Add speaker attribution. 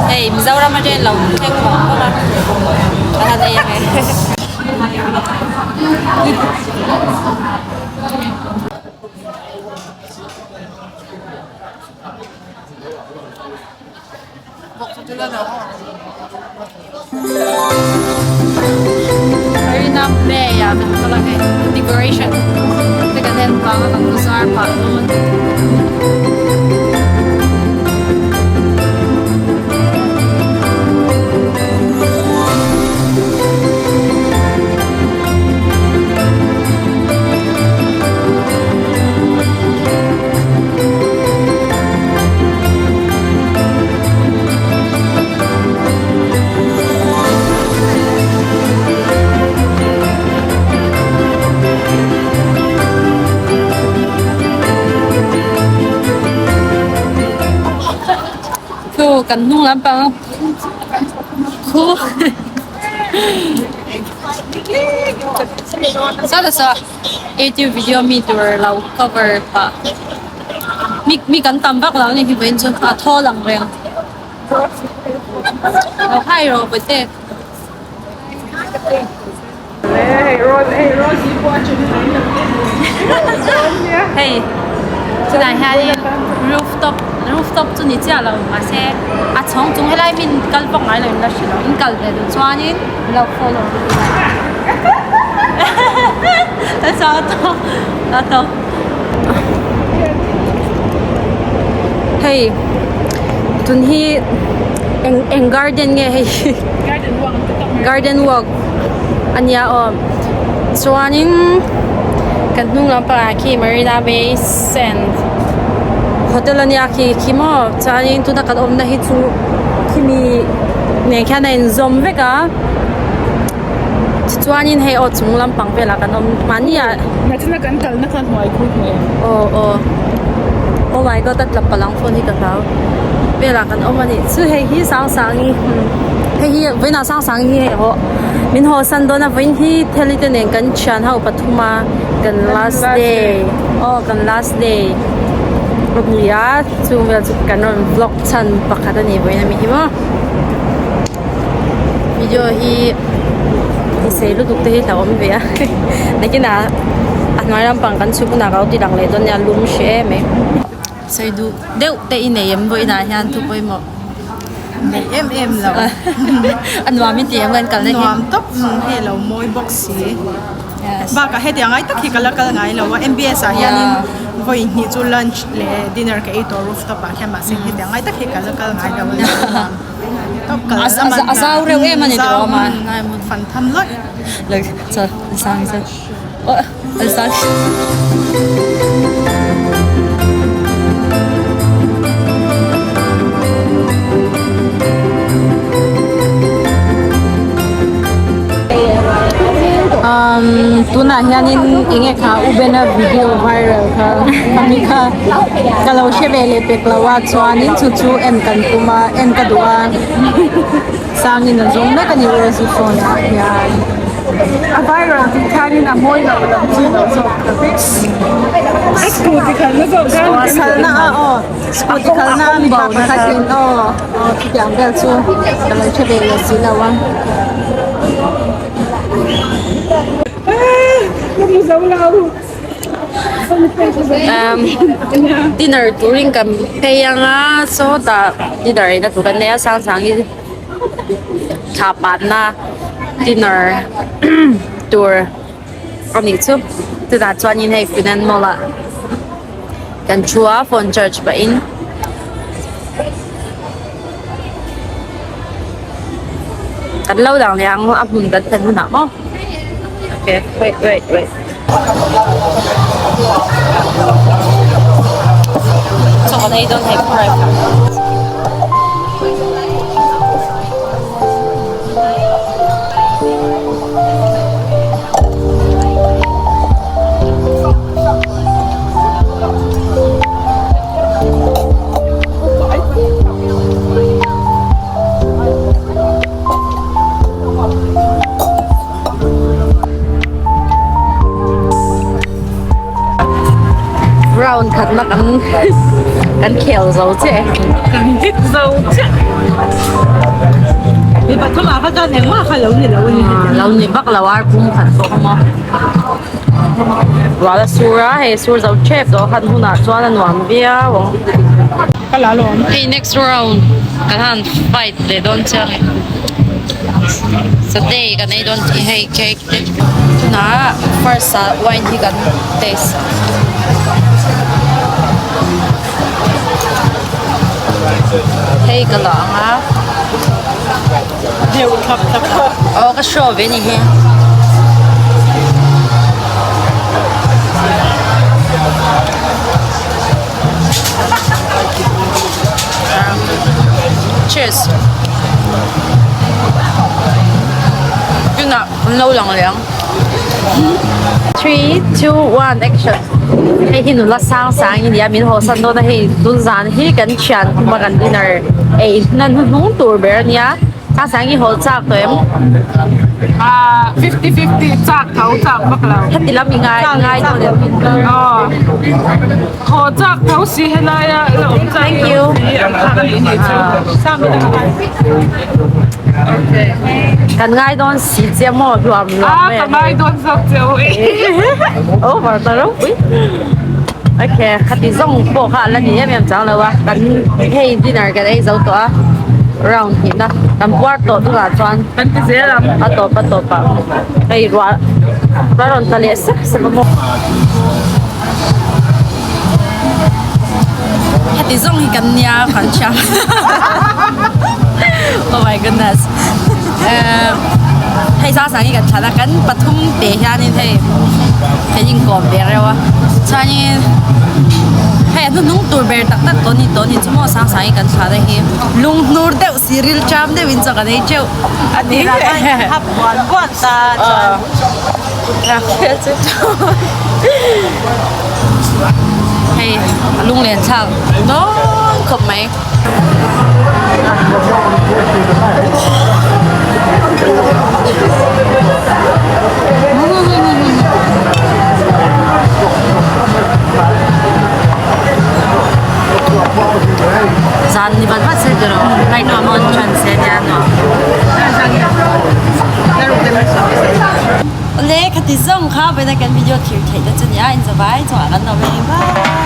Speaker 1: Hei Mizoram atangin lo thleng vang vang a kan han ei ange. Marina Bay ah kan kal a hei decoration te kan en vang a kan bazar phah dawn. Khu kan hnung lampang khu sawta saw youtube video mi tur lo cover pah mi mi kan tam vak lo a ni hi vawiin chu a thawl ang reng lo hai rawh bawihte. Hei chutah hianin rooftop rooftop chu ni chiah lo mahse a chhawng chung helai min kal vak ngai lo in la hre lo in kal ve duh chuanin min lo follow hei tun hi eng eng garden nge hei hi garden walk a nia aw chuanin kan hnung lampangah khi marina bay sand hotel a nia khi khi maw chuanin tuna kan awmna hi chu khimi nen khian a inzawm vek a tichuanin hei aw chung lampang velah kan awm mahni ah aw aw oh my god a tla palh ang phone hi ka hlau velah kan awm a nih chu hei hi sangsangi hei hi vawiinah sangsangi hi hei a haw min haw san dawn a vawiin hi theli te nen kan thian ho pathum a kan last day aw kan last day a ni a chung vel chu kan rawn vlog chhan pakhat a ni vawiin ami hi maw. Video hi i sei lutuk te hi hlauhawm ve a nakinah a hnuai lampang kan chhuk hunah ka lo ti lang leh dawn nia lum hre em mai. Sawi duh deuh te i nei em vawiinah hian thu pawimawh
Speaker 2: Nei em em lo.
Speaker 1: A nuam i ti em kan kalna hi.
Speaker 2: Nuam tawp hei lo mawi bawk si. Bakah hetiang ngai tak hi ka la kal ngai lo a M_B_S ah hianin vawi hnih chu lunch leh dinner ka ei tawh rooftop ah khian mahse hetiang ngai tak hi ka la kal ngai lo a.
Speaker 1: A zau reuh em a ni tawh a
Speaker 2: fan tham lawih.
Speaker 3: Tunah hianin eng nge kha U Bena video viral kha ami kha ka lo hre ve leh pek lo a chuanin chu chu en kan tum a en ka duh a sangin a zawng mek a ni Rosy phone ah hian
Speaker 2: a viral tih khanin a mawi loh lam chu lo zawk ta vek scooty khalna zawk khan
Speaker 3: khalna a aw scooty khalna a mipa pakhatin aw aw chutiang vel chu ka lo hre ve leh si lo a.
Speaker 1: Dinner turin kan phei ang a sawtah dinner ei na tur kan nei a Sangsangi thla patna dinner tur a nih chu chutah chuanin hei Funan mall ah kan thu a phone charge pahin. Kan lo dang leh ang a hmun kan thlen hunah maw okay wait wait wait chaw kan ei dawn hei phawrh Round khat na kan kan khel zo che
Speaker 2: kan hit zo che. Mi pathum ah kha chuan engmah kha lo ni lo a ni.
Speaker 1: Lo ni vak lo ar pum khat pawh a maw. Rual a sur a, hei sur zo tep tawh khan hunah chuan a nuam viau ang.
Speaker 2: Ka la alawm.
Speaker 1: Hei next round kan han fight leh dawn chiang e. Satay kan ei dawn tih hei cake te. Tunah first ah wine hi kan taste. Hei ka la ang a.
Speaker 2: Deuh thlap thlap a.
Speaker 1: Aw ka show ve ni hi. Cheers. Tunah an lo lang leh ang. 3, 2, 1, action. Hei hi nula sang sang i nia min haw san dawn a hei tun zan hi kan thian khuma kan dinner ei na hnuhnung tur ber a nia sang sang i haw chak tawh em?
Speaker 2: Ah, 50 50 chak tho chak vak lo.
Speaker 1: Heti lam i ngai ngai dawn em?
Speaker 2: Aw. Haw chak tho si helai a la awm chak
Speaker 1: Thank you.
Speaker 2: si ang kha kan ni chu.
Speaker 1: Kan ngai dawn si che maw hluam hluam
Speaker 2: A ka ngai dawn zawk che u e.
Speaker 1: Over ta ropui. Okay, khati zawng pawh kha a la ni em em chang lo a. Kan hei dinner kan ei zo tawh a. Round hnihna kan puar tawh tunah chuan
Speaker 2: Kan ti zel ang.
Speaker 1: A tawp a tawp ah hei ruah ruah rawn tla leh sep sep a maw. Heti zawng hi kan nia kan thiam Oh my goodness eh hei zang zang hi kan thlan a kan pathum te hianin hei kan inkawm ve reuh a chuanin hei a hnuhnung tur ber tak tak tawh ni tawh ni chu maw sang sang hi kan thlan a hi lunghnur deuh si ril ṭam deuhin chaw kan ei teuh a ni
Speaker 2: Hap buan buan ta chuan.
Speaker 1: Hei a lunglen thlak dawn khawp mai. Zan ni vat vat se tiraw light a on than se nia nuam. Awle khati zawng kha vawiin a kan video thlir theih te chu nia inzawai chungah kan lo vei bye.